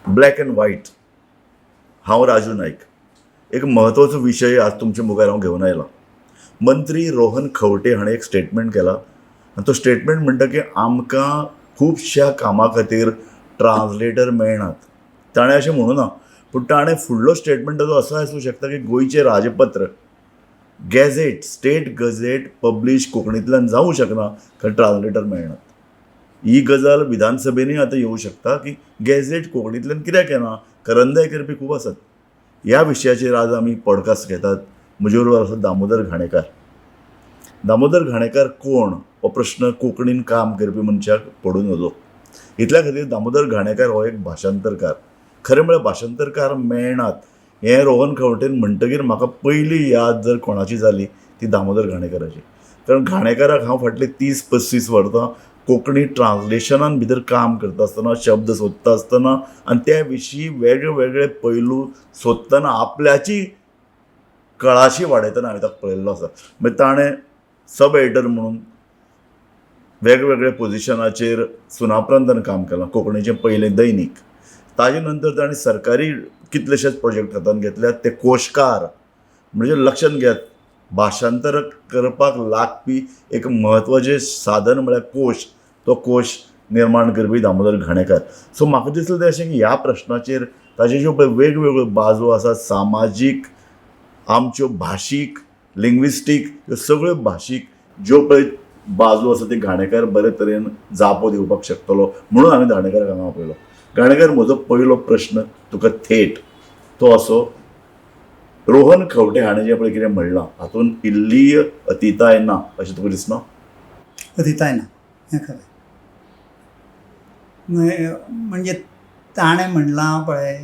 Black and white. हांव राजू नायक. एक म्हत्वाचो विशय आज तुमच्या मुखार हांव घेवन आयला. मंत्री रोहन खंवटे हाणें एक स्टेटमेंट केला आनी तो स्टेटमेंट म्हणटा की आमकां खुबश्या कामां खातीर ट्रान्सलेटर मेळनात. ताणें अशें म्हणूं ना, पूण ताणें फुडलो स्टेटमेंट ताजो असो आसूं शकता की गोंयचें राजपत्र गॅझेट, स्टेट गझेट पब्लीश कोंकणींतल्यान जावं शकना कारण ट्रान्सलेटर मेळनात. ही गजाल विधानसभेनूय आतां येवं शकता की गॅझेट कोंकणींतल्यान कित्याक येना? करंदाय करपी खूब आसात. ह्या विशयाचेर आज आमी पॉडकास्ट घेतात. म्हजे बरोबर आसा दामोदर घाणेकार. दामोदर घाणेकार कोण हो प्रश्न कोंकणीन काम करपी मनशाक पडूं नजो. इतल्या खातीर दामोदर घाणेकार हो एक भाशांतरकार. खरें म्हळ्यार भाशांतरकार मेळनात हें रोहन खंवटेन म्हणटगीर म्हाका पयली याद जर कोणाची जाली ती दामोदर घाणेकाराची. कारण घाणेकाराक हांव फाटले 30-35 वर्सां कोंकणी ट्रान्सलेशनान भितर काम करता आसतना, शब्द सोदता आसतना आनी त्या विशीं वेगळे वेगळे पैलू सोदतना आपल्याची कळाशी वाडयतना हांवें ताका पळयल्लो आसा. मागीर ताणें सब एडिटर म्हणून वेगवेगळे पोजिशनाचेर सुनापरांतान काम केलां, कोंकणीचें पयलें दैनीक. ताजे नंतर ताणें सरकारी कितलेशेच प्रोजेक्ट हातांत घेतल्यात. ते कोशकार, म्हणजे लक्षांत घेयात, भाशांतर करपाक लागपी एक म्हत्वाचें साधन म्हळ्यार कोश. तो कोश निर्माण करपी दामोदर घाणेकार. सो म्हाका दिसलें तें अशें की ह्या प्रश्नाचेर ताजे ज्यो पळय वेगवेगळ्यो बाजू आसात, सामाजीक, आमच्यो भाशीक, लिंग्विस्टीक, ह्यो सगळ्यो भाशीक ज्यो पळय बाजू आसा ती घाणेकार बरे तरेन जापो दिवपाक शकतलो म्हणून हांवें घाणेकाराक हांगा आपयलो. घाणेकार, म्हजो पयलो प्रश्न तुका थेट तो असो, रोहन खंवटे हाणें जें पळय कितें म्हणलां हातूंत इल्लीय अतिताय ना अशें तुका दिसना? अतिताय ना, हें खरें. म्हणजे ताणें म्हणलां पळय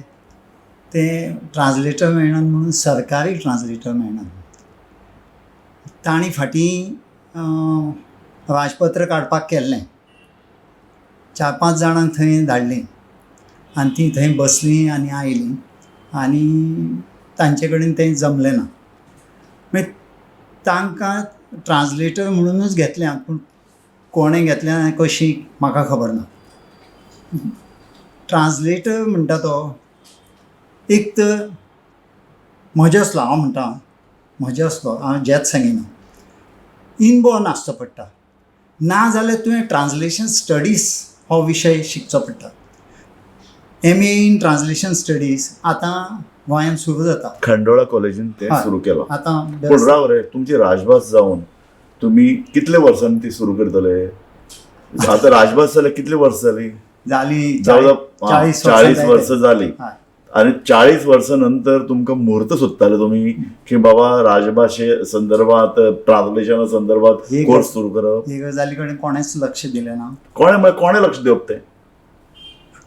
तें ट्रान्सलेटर मेळनात म्हणून सरकारी ट्रान्सलेटर मेळनात. तांणी फाटीं राजपत्र काडपाक केल्लें, 4-5 जाणांक थंय धाडलीं आनी तीं थंय बसलीं आनी आयलीं आनी तांचे कडेन तें जमलें ना. मागीर तांकां ट्रान्सलेटर म्हणुनूच घेतल्यात, पूण कोणें घेतल्या आनी कशी म्हाका खबर ना. ट्रान्सलेटर म्हणटा तो एक तर म्हजे असलो, हांव म्हणटा म्हजे असलो, हांव जेच सांगिना, इनबॉर्न आसचो पडटा. ना जाल्यार तुवें ट्रान्सलेशन स्टडीज हो विशय शिकचो पडटा. MA in translation studies आतां गोंयांत सुरू जाता. खंडोळा कॉलेजीन तें सुरू केलां. आतां पूण राव रे, तुमची राजभास जावन तुमी कितले वर्सांनी ती सुरू करतले? आतां राजभास जाल्यार कितले वर्सां जाली? जाली 40 वर्सां जाली. आनी 40 वर्सां नंतर तुमकां म्हूर्त सोदताले तुमी की बाबा राजभाशे संदर्भात, ट्रान्सलेशना संदर्भात कोर्स सुरू करप? हे गजाली कडेन कोणेंच लक्ष दिलें ना. कोणें म्हळ्यार कोणें लक्ष दिवप तें?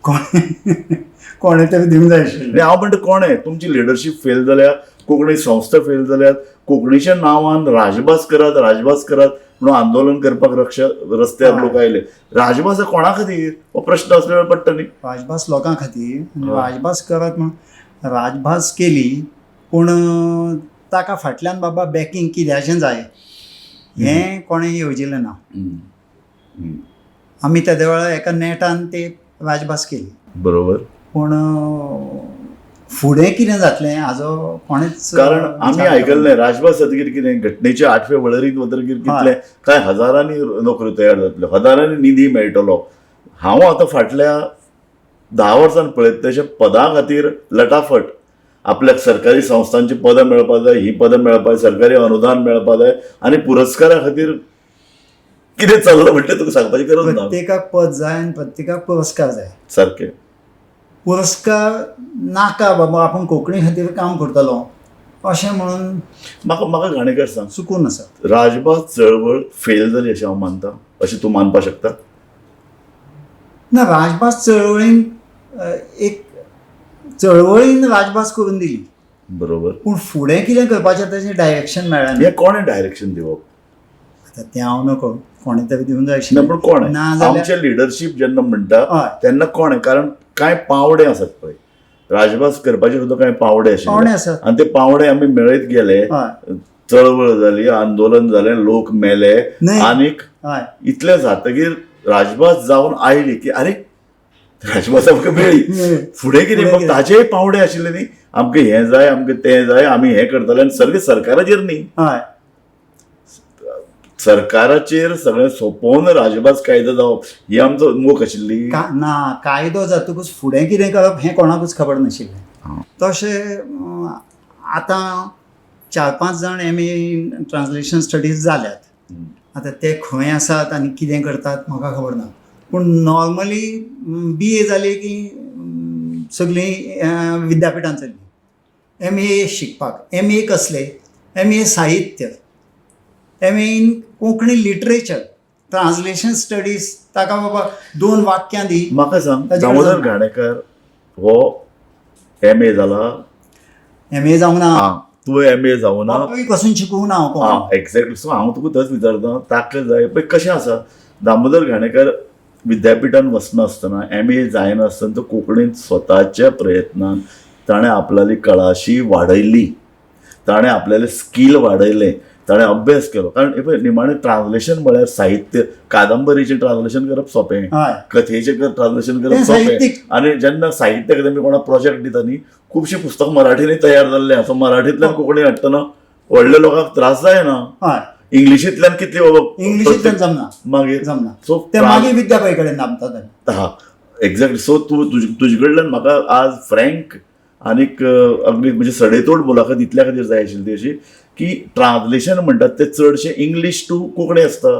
कोणें तरी दिवंक जाय आशिल्लें. हांव म्हणटा कोणें? तुमची लिडरशीप फेल जाल्या, कोंकणी संस्था फेल जाल्यात, कोंकणीच्या नांवान राजभास करात राजभास करात म्हणून आंदोलन करपाक रस्त्यार लोक आयले. राजभास कोणा खातीर हो प्रश्न असल्या पडटा न्ही. राजभास लोकां खातीर, राजभास करात म्हणून राजभास केली, पूण ताका फाटल्यान बाबा बॅकींग कित्याचें जाय हें कोणें येवजिलें ना. आमी तेदे वेळार एका नेटान ते राजभास केली, बरोबर, पूण फुडें कितें जातलें हाजो कोणेच, कारण आमी आयकल्लें राजभास जातकीर कितें घटनेच्या 8व्या वळेरींत वतकीर कितले काय हजारांनी नोकऱ्यो तयार जातल्यो, हजारांनी निधी मेळटलो. हांव आतां फाटल्या 10 वर्सांत पळयत तशें पदां खातीर लटाफट, आपल्याक सरकारी संस्थांची पदां मेळपाक जाय, ही पदां मेळपाक जाय, सरकारी अनुदान मेळपाक जाय आनी पुरस्कारा खातीर कितें चल्लां म्हणटें तुका सांगपाची गरज ना. प्रत्येकाक पद जाय आनी प्रत्येकाक पुरस्कार जाय. सारकें. पुरस्कार नाका बाबा, आपूण कोंकणी खातीर काम करतलो अशें म्हणून म्हाका म्हाका घाणेकार सांग, चुकून आसा. राजभास चळवळ फेल जाली अशें हांव मानता, अशें तूं मानपाक शकता? ना, राजभास चळवळीन एक चळवळीन राजभास करून दिली, बरोबर, पूण फुडें कितें करपाचें ताचें डायरेक्शन मेळ्ळें. हें कोणें डायरेक्शन दिवप? आतां तें हांव नको, कोणें तरी दिवंक जाय आशिल्लें. पूण कोणें? आमचें लिडरशीप जेन्ना म्हणटा तेन्ना कोणें? कारण कांय पावडे आसात पळय, राजभास करपाचे सुद्दां कांय पावडे आशिल्ले आनी ते पावडे आमी मेळयत गेले. चळवळ जाली, आंदोलन जालें, लोक मेले, आनीक इतलें जातकीर राजभास जावन आयली की अरे राजभास आमकां मेळ्ळी. फुडें कितें मग ताजेय पावंडे आशिल्ले न्ही, आमकां हें जाय, आमकां तें जाय, आमी हें करतले, आनी सगळें सरकाराचेर न्ही, हय, सरकाराचेर सगळें सोंपोवन राजभास कायदो जावप ही आमचो मोख आशिल्ली. ना, कायदो जातकूच फुडें कितें करप हें कोणाकूच खबर नाशिल्लें. तशें आतां 4-5 जाण एम.ए. इन ट्रान्सलेशन स्टडीज जाल्यात. आतां ते खंय आसात आनी कितें करतात म्हाका खबर ना, पूण नॉर्मली बी.ए. जाली की सगळीं विद्यापिठान चल्ली एम.ए. शिकपाक. एम.ए. कसले? एम.ए. साहित्य, M A. In Konkani literature, translation studies. ताका बाबा 2 वाक्यां दी. म्हाका सांग, दामोदर घाणेकर हो एम.ए. जाला? एम.ए. जावंक ना. तूं एम.ए. जावं ना, पासून शिकूंक ना हांव. एक्झॅक्टली. सो हांव तुका थंयच विचारता, ताका जाय पळय कशें आसा, दामोदर घाणेकर विद्यापिठान वचनासतना, एम.ए. जायनासतना तो कोंकणींत स्वताच्या प्रयत्नान ताणें आपल्याली कळाशी वाडयली, ताणें आपल्यालें स्कील वाडयलें, ताणें अभ्यास केलो. कारण हे पळय निमाणें ट्रान्सलेशन म्हळ्यार साहित्य, कादंबरीचें ट्रान्सलेशन करप सोंपें, कथेचें ट्रान्सलेशन करप सोंपें. आनी जेन्ना साहित्य अकादमी कोणाक प्रोजेक्ट दिता न्ही, खुबशीं पुस्तकां मराठीनूय तयार जाल्लीं आसा. मराठींतल्यान कोंकणी हाडटना व्हडल्या लोकांक त्रास जायना. इंग्लिशींतल्यान कितली बाबा, इंग्लिशींतल्यान जमना, मागीर जमना. सो ते मागीर विद्यापीठा कडेन दामतात. हा, एक्झॅक्टली. सो तूं तुजे कडल्यान म्हाका आज फ्रँक आनीक अगदी म्हणजे सडेतोड मुलाखत इतल्या खातीर जाय आशिल्ली ती अशी की ट्रान्सलेशन म्हणटात ते चडशें इंग्लीश टू कोंकणी आसता,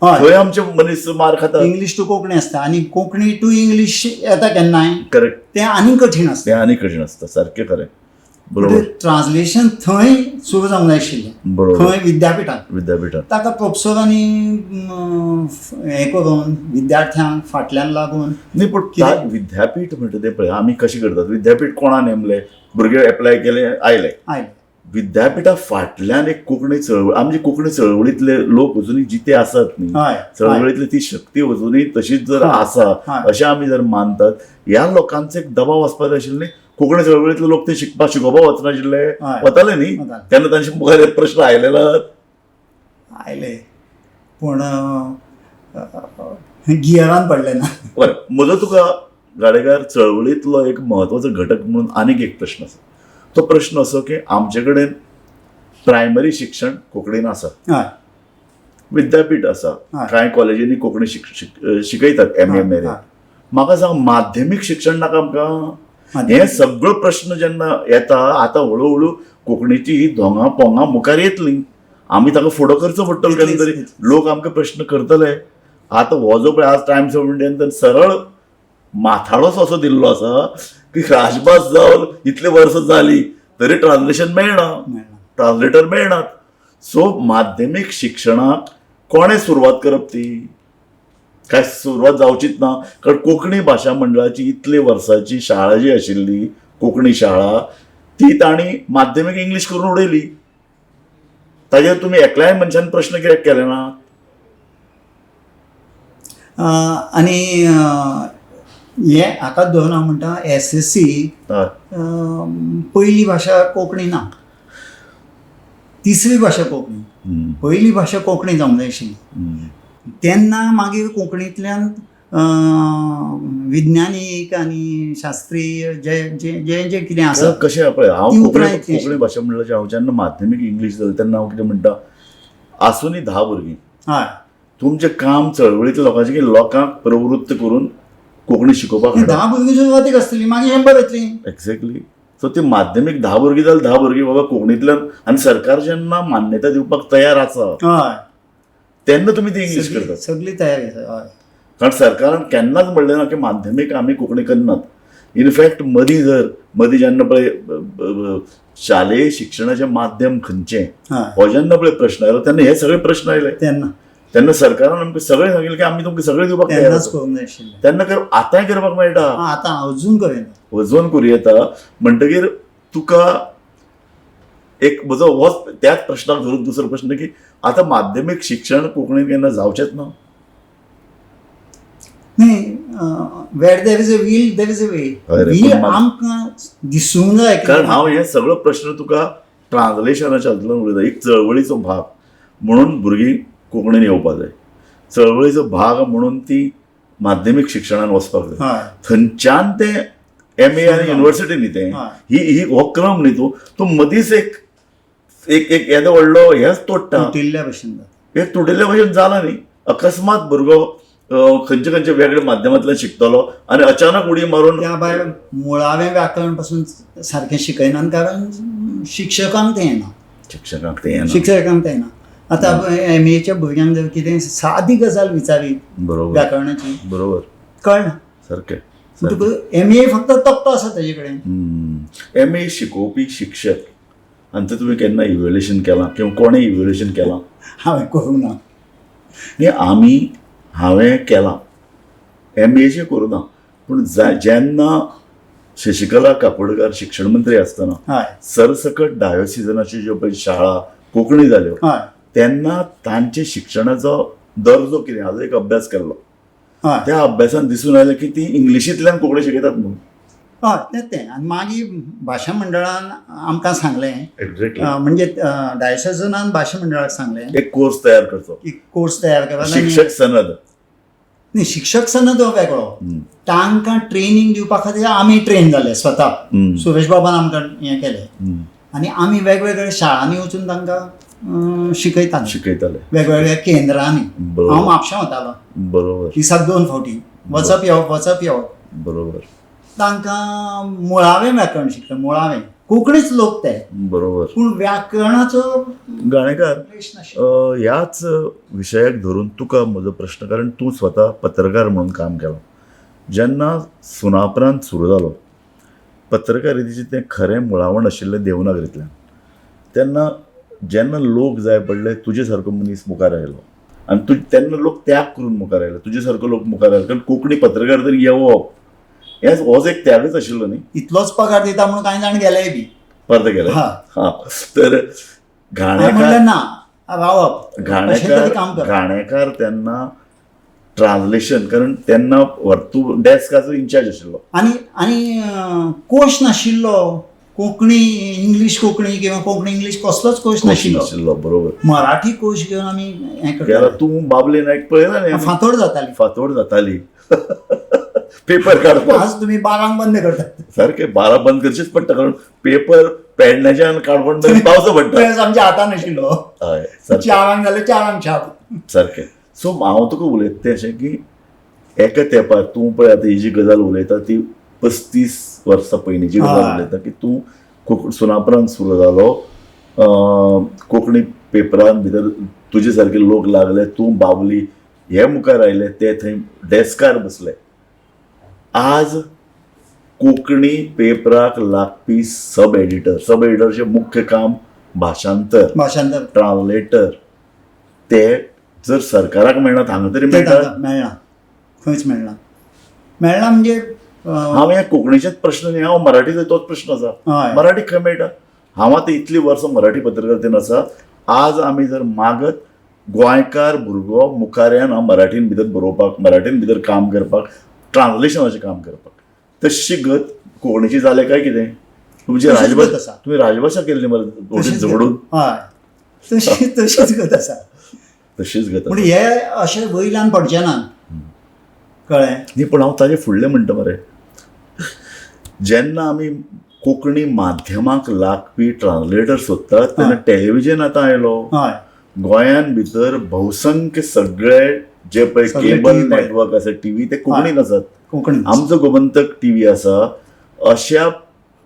थंय आमचे मनीस मार खाता. इंग्लीश टू कोंकणी आसता आनी कोंकणी टू इंग्लीश येता केन्नाय, करेक्ट, तें आनीक कठीण आसता, तें आनीक कठीण आसता. सारकें खरें, बरोबर. ट्रान्सलेशन थंय सुरू जावंक जाय आशिल्लें, बरोबर, खंय? विद्यापिठांत. विद्यापिठांत ताका प्रोफेसरांनी हें करून विद्यार्थ्यांक फाटल्यान लागून न्ही. पूण विद्यापीठ म्हणटा तें पळय आमी कशें करतात, विद्यापीठ कोणा नेमलें, भुरगे एप्लाय केले, आयले. आयले. विद्यापिठा फाटल्यान एक कोंकणी चळवळ, आमची कोंकणी चळवळींतले लोक अजुनूय जिते आसात न्ही, चळवळींतली ती शक्ती अजुनूय तशीच जर आसा अशें आमी जर मानतात, ह्या लोकांचो एक दबाव आसपाक जाय आशिल्लो न्ही. कोंकणी चळवळींतले लोक ते शिकोवपाक वचनाशिल्ले, वताले न्ही, तेन्ना तांचे मुखार प्रश्न आयले नात? आयले, पूण गियरान पडले ना. बरें, म्हजो तुका गाडेकार चळवळींतलो एक म्हत्वाचो घटक म्हणून आनीक एक प्रश्न आसा. तो प्रश्न असो की आमचे कडेन प्रायमरी शिक्षण कोंकणीन आसा, विद्यापीठ आसा, कांय कॉलेजींनी कोंकणी शिकयतात एम.ए. मेरेन. म्हाका सांग, माध्यमीक शिक्षण नाका आमकां? हे सगळो प्रश्न जेन्ना येता, आतां हळू हळू कोंकणीची ही धोंगां पोंगां मुखार येतली, आमी ताका फुडो करचो पडटलो केन्ना तरी, लोक आमकां प्रश्न करतले. आतां हो जो पळय आज टायम्स ऑफ इंडियान तर सरळ माथाळोच असो दिल्लो आसा की राजभास जावन इतले वर्सां जाली तरी ट्रान्सलेशन मेळना, ट्रान्सलेटर मेळनात. सो माध्यमीक शिक्षणाक कोणें सुरवात करप ती काय सुरवात जावचीच ना? कारण कोंकणी भाशा मंडळाची इतले वर्सांची शाळा जी आशिल्ली कोंकणी शाळा, ती तांणी माध्यमीक इंग्लीश करून उडयली. ताजेर तुमी एकल्याय मनशान प्रश्न कित्याक केले ना? आनी हे हाका धरून हांव म्हणटा, एस.एस.सी. पयली भाशा कोंकणी ना, तिसरी भाशा कोंकणी, पयली भाशा कोंकणी जावंक जाय आशिल्ली. तेन्ना मागीर कोंकणींतल्यान विज्ञानीक आनी शास्त्रीय जे जे जे जे कितें आसा कशें पळय, हांव कोंकणी भाशा मंडळाचें, हांव जेन्ना माध्यमीक इंग्लीश जालें तेन्ना हांव कितें म्हणटा, आसूनी 10 भुरगीं, तुमचें काम चळवळींतल्या लोकांचें की लोकांक प्रवृत्त करून कोंकणी शिकोवपाक. 10 भुरगीं सुरवातीक आसतली, मागीर 100 येतली. एक्झॅक्टली. सो ती माध्यमीक 10 भुरगीं जाल्यार 10 भुरगीं बाबा कोंकणींतल्यान, आनी सरकार जेन्ना मान्यता दिवपाक तयार आसा तेन्ना तुमी ती इंग्लीश करतात, सगळी तयारी आसा. कारण सरकारान केन्नाच म्हणलें ना की माध्यमीक आमी कोंकणी करनात. इनफॅक्ट मदीं जर मदीं जेन्ना पळय शालेय शिक्षणाचें माध्यम खंयचें हो जेन्ना पळय प्रश्न आयलो तेन्ना हे सगळे प्रश्न आयले, तेन्ना सरकारान आमकां सगळें सांगिल्लें की आमी तुमकां सगळें दिवपाक तयार आसा. तेन्ना आतांय करपाक मेळटा, आतां अजून करूं येता, अजून करूं येता. म्हणटकीर तुका एक म्हजो होच त्याच प्रश्नाक धरून दुसरो प्रश्न की आतां माध्यमीक शिक्षण कोंकणीन केन्ना जावचेंच ना? न्ही, where there is a will there is a way. Will आमकां दिसूंक जाय. कारण हांव हे सगळो प्रश्न तुका ट्रान्सलेशनाच्या हातूंतल्यान उलयता. एक चळवळीचो भाग म्हणून भुरगीं कोंकणीन येवपा जाय, चळवळीचो भाग म्हणून ती माध्यमीक शिक्षणान वचपाक जाय. हय थंयच्यान ते एम ए आनी युनिवर्सिटी न्ही तें. हय. ही ही हो क्रम न्ही. तूं तूं मदींच एक एक एक येदो व्हडलो हेंच तोडटा. तुटिल्ल्या भशेन जाता. एक तुटिल्ल्या भशेन जाला न्ही. अकस्मात भुरगो खंयचे खंयचे वेगळे माध्यमांतल्यान शिकतलो आनी अचानक उडी मारून. त्या भायर मुळावें व्याकरण पासून सारकें शिकयनात, कारण शिक्षकांक तें येना. शिक्षकांक तें येना. शिक्षकांक तें येना. आतां एम एच्या भुरग्यांक जर कितें सादी गजाल विचारीत व्याकरणाची, कळना. सारकें. तुका एम ए फक्त तकटो आसा ताजे कडेन. एम ए शिकोवपी शिक्षक हांचें तुवें केन्ना इव्हेल्युएशन केलां किंवा कोणें इव्हेल्युएशन केलां? हांवें करूंक ना. न्ही, आमी हांवें केलां. एम एचें करूं ना, पूण जेन्ना शशिकला काकोडकार शिक्षण मंत्री आसतना सरसकट डायोसिजनाच्यो ज्यो पळय शाळा कोंकणी जाल्यो, तेन्ना तांचे शिक्षणाचो दर्जो कितें हाजो एक अभ्यास केल्लो. त्या अभ्यासान दिसून आयलें की ती इंग्लिशींतल्यान कोंकणी शिकयतात म्हणून. हय, तें तें आनी मागीर भाशा मंडळान आमकां सांगलें, एक्झॅक्टली म्हणजे डायसेसनान भाशा मंडळाक सांगलें, एक कोर्स तयार करचो, एक कोर्स तयार करा. शिक्षक सनद. न्ही, शिक्षक सनद हो वेगळो. तांकां ट्रेनींग दिवपा खातीर आमी ट्रेन जाले स्वता. सुरेश बाबान आमकां हें केलें आनी आमी वेगवेगळ्या शाळांनी वचून तांकां शिकयताले. शिकयताले. वेगवेगळ्या केंद्रांनी. हांव म्हापशां वतालो दिसाक 2 फावटी, वचप येवप, वचप येवप. तांकां मुळावें व्याकरण शिकलें, मुळावें. कोंकणीच लोक ते, पूण व्याकरणाचो गाणेकार, क्लेश नाशिल्लो. ह्याच विशयाक धरून तुका म्हजो प्रश्न, कारण तूं स्वता पत्रकार म्हणून काम केलां. जेन्ना सुनापरांत सुरू जालो, पत्रकारितेचें तें खरें मुळावण आशिल्लें देवनागरींतल्यान, तेन्ना जेन्ना लोक जाय पडले, तुजे सारको मनीस मुखार आयलो आनी तूं तेन्ना लोक त्याग करून मुखार आयले, तुजे सारको लोक मुखार आयले, कारण कोंकणी पत्रकार तरी येवप हेच होच एक त्यागच आशिल्लो न्ही. इतलोच पगार दिता म्हणून कांय जाण गेलेय बी. परते गेले. हा. हा, तर हांवें म्हणलें ना, रावप, अशें तरी काम कर. घाणेकार तेन्ना ट्रान्सलेशन, कारण तेन्ना तूं डेस्काचो इन्चार्ज आशिल्लो. आनी आनी कोश नाशिल्लो. कोंकणी इंग्लीश कोंकणी किंवा कोंकणी इंग्लीश कसलोच कोश नाशिल्लो. नाशिल्लो, बरोबर. मराठी कोश घेवन आमी हें केला. करताले. तूं बाबले नायक पळयला न्ही आमी? फांतोड जाताली. फांतोड जाताली पेपर काडपाक. आज तुमी 12 बंद करतात. सारकें, 12 बंद करचेच पडटा, कारण पेपर पेडण्याच्यान काणकोण मेरेन पावचो पडटा. वेळेस आमच्या हातान आशिल्लो. हय, सारकें. 4 जाल्यार 4 छाप. सारकें. सो हांव तुका उलयता तें अशें की एका तेंपार तूं पळय आतां ही जी गजाल उलयता ती 35 वर्सां पयलींची गजाल उलयता की तूं सुनापरांत सुरू जालो, कोंकणी पेपरान भितर तुजे सारके लोक लागले, तूं बाबली हे मुखार आयले, ते थंय डेस्कार बसले. आज कोंकणी पेपराक लागपी सब एडिटर, सब एडिटरचें मुख्य काम भाशांतर, भाशांतर, ट्रान्सलेटर, ते जर सरकाराक मेळना, हांगा तरी ते मेळटा? तांकां मेळना, खंयच मेळना. मेळना म्हणजे हांव ह्या कोंकणीचेच प्रश्न न्ही, हांव मराठीचो तोच प्रश्न आसा. मराठी खंय मेळटा? हांव आतां इतलीं वर्सां मराठी पत्रकारितेन आसा, आज आमी जर मागत गोंयकार भुरगो मुखार येना मराठीन भितर बरोवपाक, मराठीन भितर काम करपाक, ट्रान्सलेशनाचें काम करपाक, तशी गत कोंकणीची जाल्या काय कितें? तुमची तशीच गत राजभाशा आसा. तुमी राजभाशा केल्ली मरे तशीच गत. झगडून. हय, तशीच गत आसा. तशीच गत पूण आसा. हे अशें वयल्यान पडचें ना, कळ्ळें? न्ही, पूण हांव ताजे फुडलें म्हणटा मरे, जेन्ना आमी कोंकणी माध्यमाक लागपी ट्रान्सलेटर सोदतात तेन्ना टेलिविजन आतां आयलो. गोंयान भितर बहुसंख्य सगळे जे पळय सगळे केबल TV पळय. नेटवर्क आसा, टीव्ही, ते कोंकणीन आसात. कोंकणी. आमचो गोमंतक टीव्ही आसा. अशा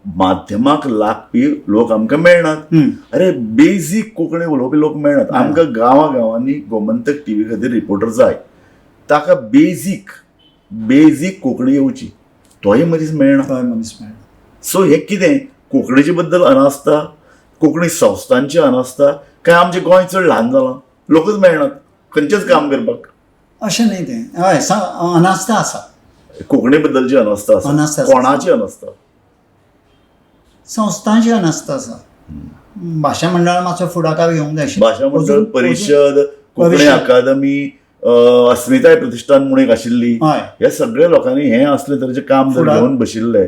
माध्यमाक लागपी लोक आमकां मेळनात. अरे, बेजीक कोंकणी उलोवपी लोक मेळनात आमकां. गांवा गांवांनी गोमंतक टीव्ही खातीर रिपोर्टर जाय, ताका बेजीक बेजीक कोंकणी येवची, तोय मनीस मेळना. तोय मनीस मेळना. सो हें कितें कोंकणीचे बद्दल अनास्था, कोंकणी संस्थांची अनास्था, काय आमचें गोंय चड ल्हान जालां, लोकच मेळनात खंयचेच काम करपाक? अशें न्ही तें. हय, अनास्था आसा. कोंकणी बद्दलची अनास्था आसा. अनास्था आसा. कोणाची अनास्था? संस्थांची अनास्था आसा. भाशा मंडळान मातसो फुडाकार घेवंक जाय आशिल्लो. भाशा मंडळ, परिशद, कोंकणी परिशद. अकादमी, अस्मिताय प्रतिश्ठान म्हणून एक आशिल्ली, ह्या सगळ्या लोकांनी हें असले तरेचें काम जर घेवन बशिल्ले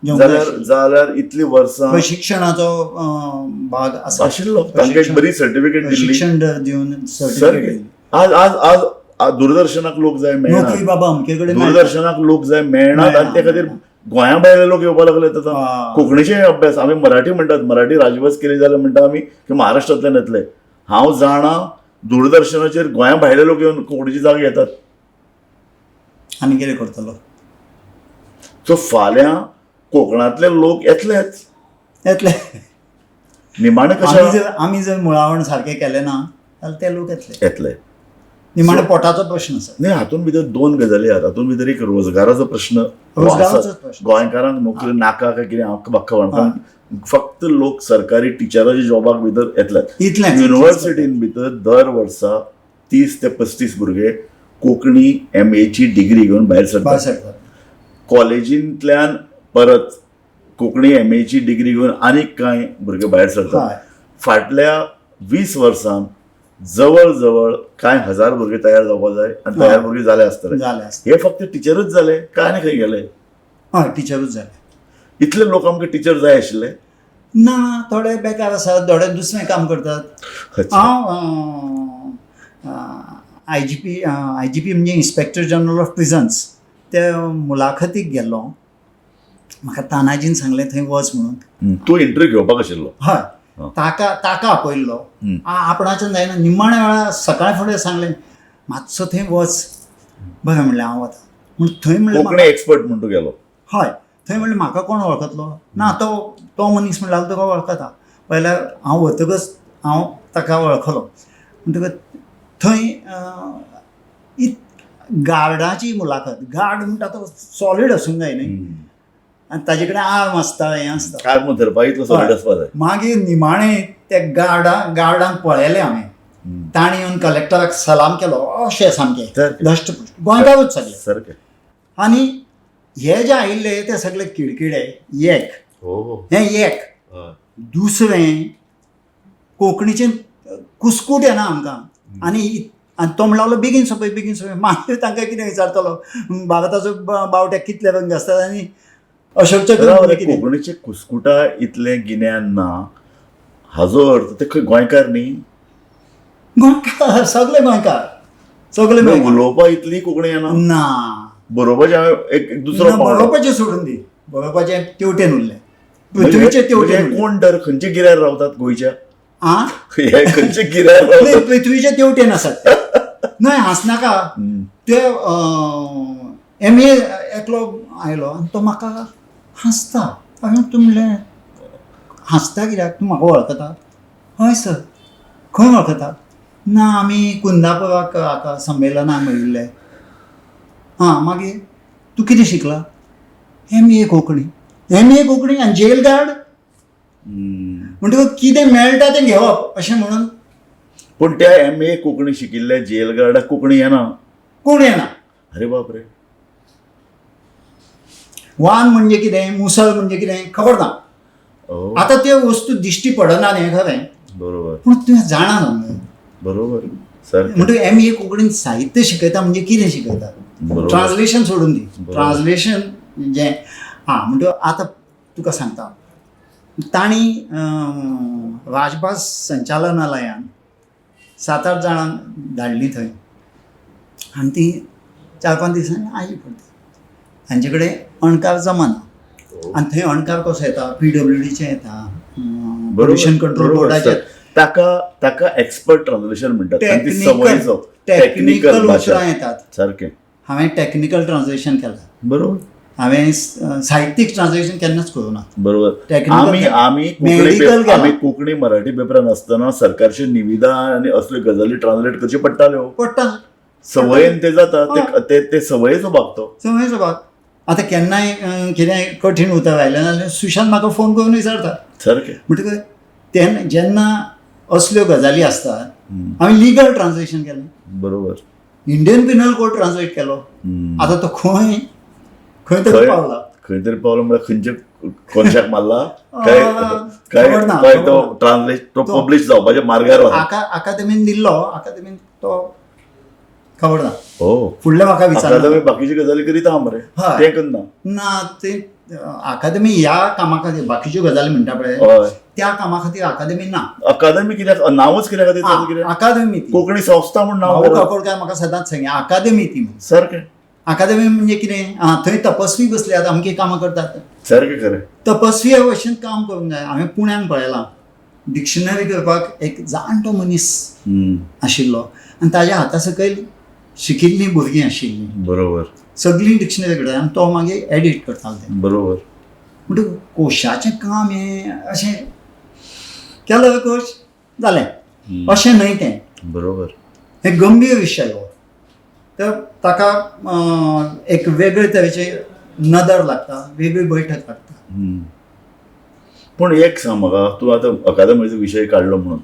घेवंक जाय जाल्यार आशिल्लें. जाल्यार इतलीं वर्सां प्रशिक्षणाचो भाग आसा आशिल्लो, तांकां एक बरी सर्टिफिकेट दिल्ली. प्रशिक्षण दिवन सर्टिफिकेट सारकें. आज आज आज दूरदर्शनाक लोक जाय मेळना, नोकरी बाबा अमके कडेन मेळटा. दूरदर्शनाक लोक जाय मेळनात आनी ते खातीर गोंया भायले लोक येवपाक लागले आतां. कोंकणीचे अभ्यास आमी मराठी म्हणटात, मराठी राजभास केली जाल्यार म्हणटा आमी की महाराष्ट्रांतल्यान येतले. हांव जाणा दूरदर्शनाचेर गोंया भायले लोक येवन कोंकणीची जागा घेतात. आनी कितें करतलो? सो फाल्यां कोंकणांतले लोक येतलेच. येतले. निमाणें आमी कशें जर आमी जर मुळावण सारकें केलें ना जाल्यार ते लोक येतले. येतले. निमाणें पोटाचो प्रश्न आसा. न्ही, हातूंत भितर दोन गजाली आहात. हातूंत भितर एक रोजगाराचो प्रश्न हो आसाच. रोजगाराचोच प्रश्न. गोंयकारांक नोकरी नाका काय कितें हांव म्हाका खबर ना. फक्त लोक सरकारी टिचराच्या जॉबाक भितर येतले. इतलेंच. युनिव्हर्सिटीन भितर दर वर्सा 30 ते 35 भुरगे कोंकणी MA ची डिग्री घेवन भायर भायर सरतात. सरतात. कॉलेजींतल्यान परत कोंकणी MA ची डिग्री घेवन आनीक कांय भुरगे भायर सरतात. फाटल्या 20 वर्सांत जवळ जवळ कांय हजार भुरगे तयार जावपाक जाय आनी तयार भुरगे जाले आसतले. जाले आसतले. हे फक्त टिचरूच जाले काय आनी खंय गेले? हय, टिचरूच जाले. इतले लोक आमकां टिचर जाय आशिल्ले? ना, थोडे बेकार आसात, थोडे दुसरें काम करतात. हांव IGP, IGP म्हणजे इन्स्पेक्टर जनरल ऑफ प्रिजन्स, ते मुलाखतीक गेल्लो. म्हाका तानाजीन सांगलें थंय वच म्हणून. तूं इंटरव्यू घेवपाक आशिल्लो? हय. ताका ताका आपयल्लो. आपणाच्यान जायना. निमाण्या वेळार सकाळ फुडें सांगलें मातसो थंय वच. बरें म्हणलें, हांव वता म्हूण थंय म्हणलें. कोंकणी एक्सपर्ट म्हूण तूं गेलो? हय. थंय म्हणलें म्हाका कोण वळखतलो ना. तो तो मनीस म्हणल्यार तुका वळखता. पयल्यार हांव वतकच हांव ताका वळखलो. म्हणटकच थंय गार्डाची मुलाखत. गार्ड म्हणटा तो सॉलीड आसूंक जाय न्ही, आनी ताजे कडेन आर्म आसता, हें आसता. आर्म धरपाक इतलो सॉलीड आसपा जाय. मागीर निमाणें ते गार्डांक पळयलें हांवें. ताणें येवन कलेक्टराक सलाम केलो अशें सामकें धश्टपुश्ट. गोंयकारूच सगळे. सारकें. आनी हे जे आयिल्ले ते सगळे किडकिडे एक. हें एक. दुसरें, कोंकणीचें कुस्कूट येना आमकां. आनी आनी तो म्हणलो बेगीन सोंपय, बेगीन सोंपय. मागीर तांकां कितें विचारतलो, भारताचो बावट्याक कितले रंग आसतात आनी अशोक चक्र म्हणजे कितें? कोंकणीचे कुस्कुटा इतलें गिन्यान ना हाजो अर्थ ते खंय गोंयकार न्ही? गोंयकार, सगळे गोंयकार, सगळे गोंयकार. उलोवपा इतली कोंकणी येना? ना. बरोवपाचें हांवें एक दुसरो पावंडो. बरोवपाचें सोडून दी, बरोवपाचें तेवटेन उरलें, पृथ्वीचे तेवटेन उरलें. कोण तर खंयचे गिऱ्यार रावतात गोंयच्या? आं, हे खंयचे गिऱ्यार रावतात? पृथ्वीचे तेवटेन आसात. न्हय, हांसनाका. ते MA एकलो आयलो आनी तो म्हाका हांसता. हांवें तूं म्हणलें हांसता कित्याक, तूं म्हाका वळखता? हय सर. खंय वळखता? ना, आमी कुंदापुराक हाका संमेलनाक मेळिल्ले. आं, मागीर तूं कितें शिकला? MA Konkani. MA Konkani आनी जेल गार्ड? म्हणटकच कितें मेळटा तें घेवप अशें म्हणून. पूण त्या MA Konkani शिकिल्ल्या जेल गार्डाक कोंकणी येना? कोण येना. अरे बाप रे. वान म्हणजे कितें, मुसल म्हणजे कितें खबर ना. आतां त्यो वस्तू दिश्टी पडना हें खरें, बरोबर, पूण तुवें जाणा न्हू. बरोबर सारकें. म्हणटकच MA कोंकणीन साहित्य शिकयता म्हणजे कितें शिकयता? ट्रान्सलेशन सोडून दी. ट्रान्सलेशन जें आं, म्हणटकच आतां तुका सांगता, तांणी राजभास संचालनालयान 7-8 जाणांक धाडलीं थंय आनी ती 4-5 दिसांनी आयली परती. तांचे कडेन अणकार जमाना. आनी थंय अणकार कसो येता? PWDचे येता, पोल्युशन कंट्रोल बोर्डाचे. ताका ताका एक्सपर्ट ट्रान्सलेशन म्हणटात. टेक्निकल टेक्निकल उतरां येतात. सारकें. हांवें टॅक्निकल ट्रान्सलेशन केलां. बरोबर. हांवें साहित्यीक ट्रान्सलेशन केन्नाच करूं ना. बरोबर. आमी आमी आमी कोंकणी मराठी पेपरान आसतना सरकारची निविदा आनी असल्यो गजाली ट्रान्सलेट करच्यो पडटाल्यो. पडटा. सवयेन ते जाता, ते सवयेचो भाग तो. सवयेचो भाग. आतां केन्नाय कितेंय कठीण उतर आयलें जाल्यार सुशांत म्हाका फोन करून विचारता. सारकें. म्हणटकच तेन्ना जेन्ना असल्यो गजाली आसतात, हांवें लिगल ट्रान्सलेशन केलें. बरोबर. इंडियन पिनल कोड ट्रान्सलेट केलो. आतां तो खंय खंय तरी पावला. खंय तरी पावला म्हळ्यार खंयच्या कोनशाक मारला काय काय तो ट्रान्सलेट तो पब्लिश जावपाच्या मार्गार अकादेमीन दिल्लो, अकादेमीन तो खबर ना. हो, फुडलें म्हाका विचार. अकादेमी बाकीची गजाली करीत आहा मरे, तें करना ना. ते अकादमी ह्या कामा खातीर, बाकीच्यो गजाली म्हणटा पळय, हय. त्या कामा खातीर अकादमी ना. अकादमी कित्याक, नांवच कित्याक खातीर ताचें कितें? अकादमी ती. कोंकणी संस्था म्हूण नांव भाऊ दवरप. काकोडकार म्हाका सदांच सांगे, अकादमी ती म्हणून. सारकें. अकादमी म्हणजे कितें? आं, थंय तपस्वी बसल्यात, अमकी कामां करतात. सारकें, खरें. तपस्वी भशेन काम करूंक जाय. हांवें पुण्याक पळयलां, डिक्शनरी करपाक एक जाणटो मनीस आशिल्लो आनी ताज्या हाता सकयल शिकिल्लीं भुरगीं आशिल्लीं. सगळीं डिक्शनरी करता आनी तो मागीर एडिट करतालो तें. म्हणटकूच कोशाचें काम हें अशें केलो कोश जालें अशें न्हय तें. हें गंभीर विशय हो, तर ताका एक वेगळे तरेची नदर लागता, वेगळी बैठक लागता. पूण एक सांग म्हाका, तूं आतां अकादमीचो विशय काडलो म्हणून,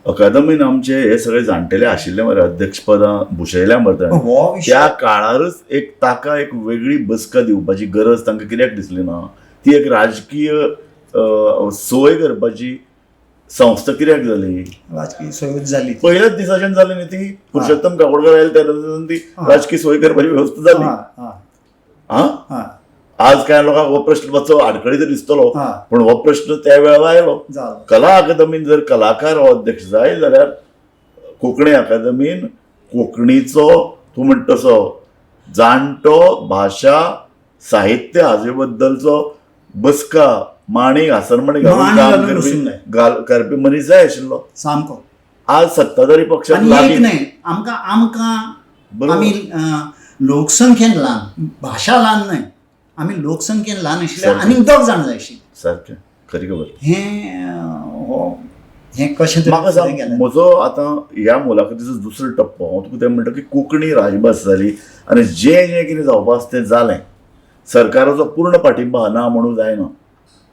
अकादमीन आमचे हे सगळे जाणटेले आशिल्ले मरे, अध्यक्षपदां भुशयल्या मरे ताणें. हो विशय त्या काळारच एक ताका एक वेगळी बसका दिवपाची गरज तांकां कित्याक दिसली ना? ती एक राजकीय सोय करपाची संस्था कित्याक जाली? राजकीय सोयूच जाली ती. पयल्याच दिसाच्यान जाली न्ही ती. पुरुषोत्तम काकोडकर आयले तेन्ना ती राजकीय सोय करपाची वेवस्था जाली. हा, हा. हा. आज कांय लोकांक हो प्रश्न मातसो आडखळीचो दिसतलो, पूण हो प्रश्न त्या वेळार आयलो. जालो. कला अकादमीन जर कलाकार हो अध्यक्ष जाय जाल्यार कोंकणी अकादमीन कोंकणीचो, तूं म्हणटा तसो, जाणटो भाशा साहित्य हाजे बद्दलचो बसका माणी घासरमाणी घालून माणी काम घालून करपी बसूंक जाय. करपी मनीस जाय आशिल्लो. सामको. आज सत्ताधारी पक्षाक आनी एक लागीं न्हय, आमकां आमकां आमी लोकसंख्येन ल्हान, भाशा ल्हान न्हय, आमी लोकसंख्येन ल्हान आशिल्ले, आनीक दोग जाण जाय आशिल्ले. सारकें, खरी खबर. हें हो हें कशें तरी म्हाका फुडें सांग, गेलें. म्हजो आतां ह्या मुलाखतीचो दुसरो टप्पो, हांव तुका तें म्हणटा की कोंकणी राजभास जाली आनी जें जें कितें जावपा आसा तें जालें. सरकाराचो पूर्ण पाठिंबा ना म्हणूंक जायना.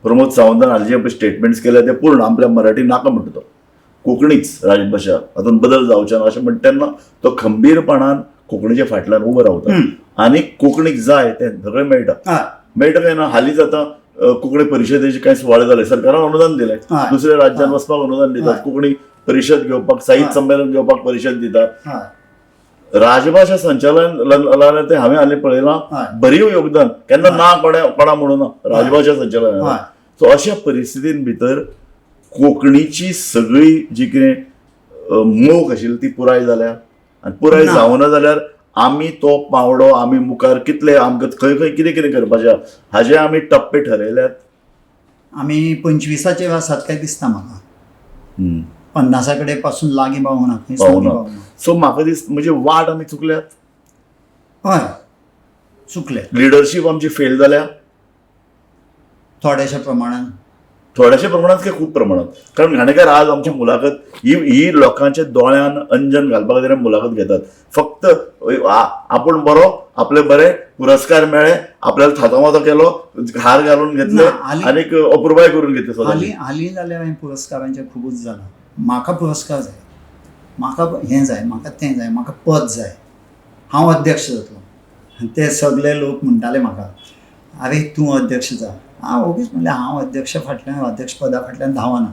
प्रमोद सावंतान हालीं जे पळय स्टेटमेंट्स केले ते पूर्ण आपल्या मराठी नाका म्हणटा तो, कोंकणीच राजभाशा, हातूंत बदल जावचे ना अशें म्हणटा तेन्ना तो खंबीरपणान कोंकणीच्या फाटल्यान उबो रावता आनी कोंकणीक जाय तें सगळें मेळटा. मेळटा काय ना? हालींच आतां कोंकणी परिशदेचे कांय सुवाळे जाले, सरकारान अनुदान दिलें, दुसऱ्या राज्यांत वचपाक अनुदान दितात, कोंकणी परिशद घेवपाक, साहित्य संमेलन घेवपाक परिशद दितात. राजभाशा संचालनालय ते हांवें हालीं पळयलां, भरीव योगदान, केन्ना ना कोणा कोणा म्हणूं ना राजभाशा संचालनालय. सो अशा परिस्थितीन भितर कोंकणीची सगळी जी कितें मोख आशिल्ली ती पुराय जाल्या आनी पुराय ना. जावना जाल्यार आमी तो पावंडो आमी मुखार कितले आमकां खंय खंय कितें कितें करपाचें आहा हाजे आमी टप्पे ठरयल्यात. आमी 25चेर आसात काय दिसता म्हाका. 50 कडेन पासून लागीं पावूंक ना, खंयच लागीं पावना. पावूंक ना. सो म्हाका दिसता म्हणजे वाट आमी चुकल्यात. हय, चुकले. लिडरशीप आमची फेल जाल्या. थोड्याशा प्रमाणान. थोड्याशा प्रमाणात काय खूब प्रमाणात? कारण घाणेकर, आज आमची मुलाखत ही ही लोकांच्या दोळ्यान अंजन घालपा खातीर आमी मुलाखत घेतात. फक्त आपूण बरो, आपले बरे पुरस्कार मेळ्ळे, आपल्याला थातोमातो केलो, हार घालून घेतले ना, हालीं आनीक अपुरबाय करून घेतली स्वताची. हालीं हालीं जाल्यार हांवें पुरस्कारांचें खुबूच जालां. म्हाका पुरस्कार जाय, म्हाका हें जाय, म्हाका तें जाय, म्हाका पद जाय, हांव अध्यक्ष जातलो. आनी ते सगळे लोक म्हणटाले म्हाका, आरे तूं अध्यक्ष जा. हांव ओगीच म्हणलें, हांव अध्यक्ष फाटल्यान, अध्यक्षपदा फाटल्यान धांवना.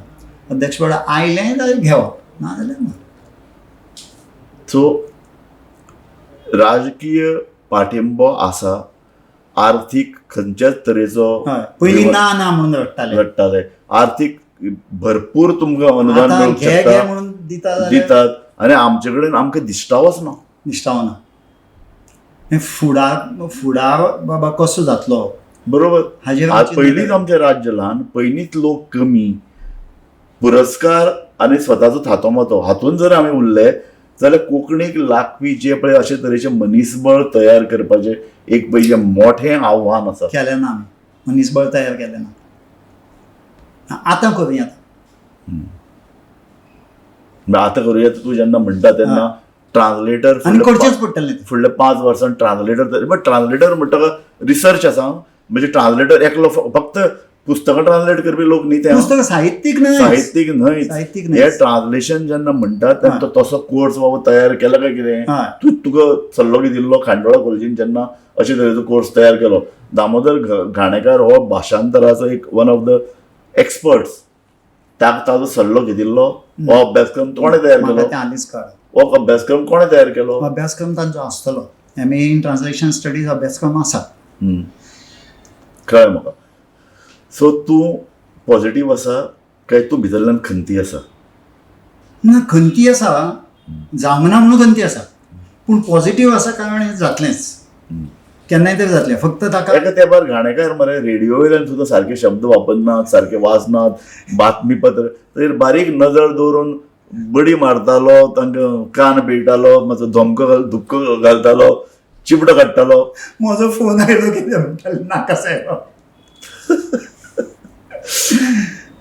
अध्यक्षपद आयलें जाल्यार घेवप, ना जाल्यार ना. सो राजकीय पाठिंबो आसा, आर्थीक खंयच्याच तरेचो हय, पयलीं ना ना म्हणून रडटाले. रडटाले. आर्थीक भरपूर तुमकां अनुदान आतां मेळूंक घे घे शकता, म्हणून दिता जाल्यार दितात आनी आमचे कडेन आमकां दिश्टावोच ना. निश्ठाव ना. हें फुडार फुडार बाबा कसो जातलो हाजेर आज आमची पयलींच नदर. आमचें राज्य ल्हान, पयलींच लोक कमी, पुरस्कार आनी स्वताचो थातोमातो हातूंत जर आमी उरले जाल्यार कोंकणीक लागपी जे पळय अशे तरेचे मनीसबळ तयार करपाचें एक पळय जें मोठें आव्हान आसा. केलें ना आमी, मनीसबळ तयार केलें ना. आतां करुया. आतां करुया तूं जेन्ना म्हणटा तेन्ना ट्रान्सलेटर आनी करचेंच पडटलें तें. फुडल्या 5 वर्सां ट्रान्सलेटर, बट ट्रान्सलेटर म्हणटा रिसर्च आसा, म्हणजे ट्रान्सलेटर एकलो फक्त पुस्तकां ट्रान्सलेट करपी लोक न्ही ते. पुस्तक साहित्यीक न्हय. साहित्यीक न्हय. साहित्यीक हे न्हय. ट्रान्सलेशन जेन्ना म्हणटात तेन्ना तो तसो कोर्स बाबा तयार केला काय कितें? तूं तुका सल्लो कितें दिल्लो खांडोळा कॉलेजीन जेन्ना अशे तरेचो कोर्स तयार केलो? दामोदर घाणेकार हो भाशांतराचो एक वन ऑफ the experts, ताजो सल्लो घेतिल्लो? हो अभ्यासक्रम कोणें तयार म्हाका केलो? तें हालींच कळ्ळें. हो अभ्यासक्रम कोणें तयार केलो? अभ्यासक्रम तांचो आसतलो, MA in translation studies अभ्यासक्रम आसा. कळ्ळें म्हाका. सो तूं पॉझिटीव आसा काय तूं भितरल्यान खंती आसा? ना, खंती आसा, जावंक ना म्हणून खंती आसा, पूण पॉझिटीव आसा कारण हें जातलेंच, केन्नाय तरी जातलें. फक्त ताका एका तेंपार घाणेकार मरे रेडियो वयल्यान सुद्दां सारके शब्द वापरनात, सारके वाचनात, बातमीपत्र तर बारीक नजर दवरून बडी मारतालो, तांकां कान पिळटालो, मातसो धमको धुक्को घालतालो, चिपटो काडटालो. म्हजो फोन आयलो कितें म्हणटाले नाका सायबा.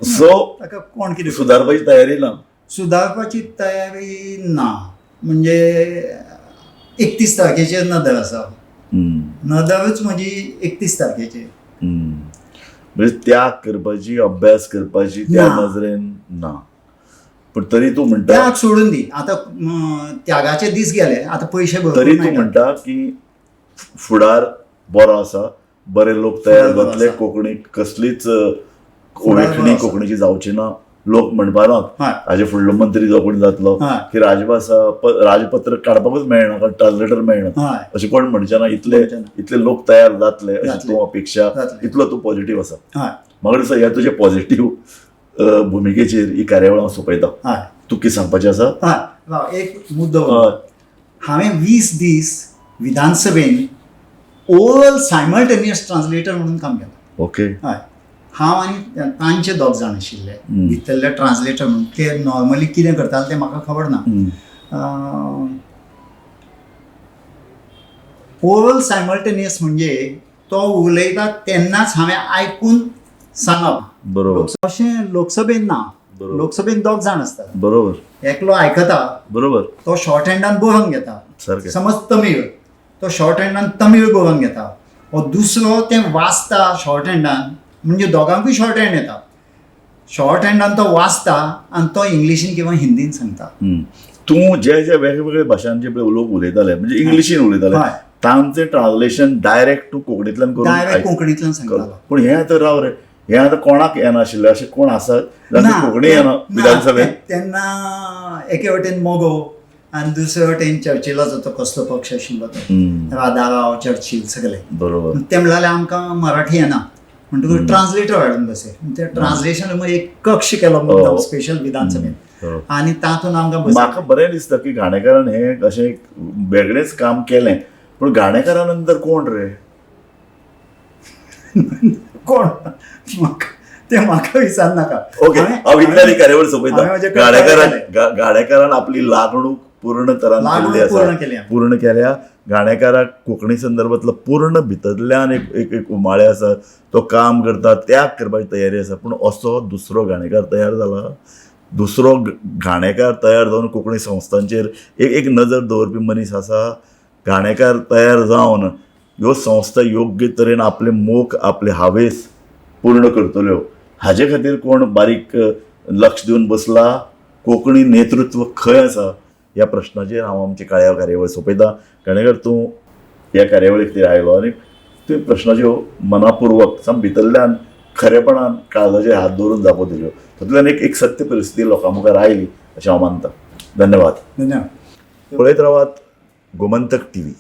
सो ताका कोण कितें सुदारपाची तयारी ना? सुदारपाची तयारी ना, म्हणजे 31 तारखेचेर नदर आसा. नदरूच म्हजी 31 तारखेचेर. म्हणजे त्याग करपाची, अभ्यास करपाची त्या नजरेन ना, पण तरी तूं म्हणटा त्याग सोडून दी आतां, त्यागाचे दीस गेले आतां, पयशे तरी तूं म्हणटा की फुडार बरो आसा, बरे लोक तयार जातले, कोंकणीक कसलीच उवेखणी कोंकणीची जावची ना, लोक म्हणपानात हाजे फुडलो मंत्री जो कोण जातलो की राजभाशा राजपत्र काडपाकूच मेळना कारण ट्रान्सलेटर मेळना अशें कोण म्हणचे ना, इतले इतले लोक तयार जातले अशी तूं अपेक्षा, इतलो तूं पॉझिटीव आसा. म्हाका दिसता ह्या तुजे पॉझिटीव भुमिकेचेर ही कार्यावळ हांव सोंपयता. तूं कितें सांगपाचें आसा? एक मुद्दो, हांवें 20 दीस विधानसभेन ओरल सायमल्टेनियस ट्रान्सलेटर म्हणून काम केलां. ओके. हय, हांव आनी तांचे दोग जाण आशिल्ले भितरले ट्रान्सलेटर म्हणून. ते नॉर्मली कितें करताले तें म्हाका खबर ना. ओरल सायमल्टेनियस म्हणजे तो उलयता तेन्नाच हांवें आयकून सांगप. बरोबर. अशें लोकसभेन ना, लोकसभेन दोग जाण आसतात. बरोबर. एकलो आयकता, बरोबर, तो शॉर्ट हँडान बरोवन घेता, समज तमीळ, तो शॉर्ट हँडान तमीळ बरोवन घेता, हो दुसरो तें वाचता शॉर्ट हँडान, म्हणजे दोगांकूय शॉर्ट हँड येता. शॉर्ट हँडान तो वाचता आनी तो इंग्लिशीन किंवा हिंदीन सांगता. तूं जे जे वेगवेगळे भाशांचे लोक उलयताले, म्हणजे इंग्लिशीन उलयताले, तांचे ट्रान्सलेशन डायरेक्ट तूं कोंकणींतल्यान करून डायरेक्ट कोंकणींतल्यान सांगतालो. पूण हें आतां राव रे, हें आतां कोणाक येनाशिल्लें अशें कोण आसात जांकां कोंकणी येना विधानसभेत? तेन्ना एके वटेन मगो आनी दुसरे वटेन चर्चिलाचो तो कसलो पक्ष आशिल्लो तो राधाराव चर्चिल सगळे. बरोबर. ते म्हणल्यार आमकां मराठी येना म्हणटकूच ट्रान्सलेटर हाडून बसय. ते ट्रान्सलेशन मागीर एक कक्ष केलो मुद्दाम स्पेशल विधानसभेत आनी तातूंत आमकां म्हाका बरें दिसता की घाणेकारान हें अशें वेगळेंच काम केलें. पूण घाणेकारा नंतर कोण रे? कोण ते म्हाका विचार नाका. ओके, हांव इतल्यान कार्यावळ सोंपयता. घाणेकारान आपली लागणूक पूर्ण तरान केल्ली आसा, पूर्ण केल्या. घाणेकाराक कोंकणी संदर्भातलो पूर्ण भितरल्यान एक एक एक उमाळे आसा, तो काम करता, त्याग करपाची तयारी आसा. पूण असो दुसरो घाणेकार तयार जाला, दुसरो घाणेकार तयार जावन कोंकणी संस्थांचेर एक एक नजर दवरपी मनीस आसा. घाणेकार तयार जावन ह्यो संस्था योग्य तरेन आपले मोख, आपले हावेस पूर्ण करतल्यो हाजे खातीर कोण बारीक लक्ष दिवन बसला? कोंकणी नेतृत्व खंय आसा ह्या प्रश्नाचेर हांव आमची कार्यावळ सोंपयता. घाणेकार, तूं ह्या कार्यावळी खातीर आयलो आनी तुवें प्रश्नाच्यो मनापुर्वक साम भितरल्यान खरेपणान काळजाचेर हात दवरून जापो दिल्यो, तातूंतल्यान एक एक सत्य परिस्थिती लोकां मुखार आयली अशें हांव मानता. धन्यवाद. धन्यवाद. पळयत रावात गोमंतक टीव्ही.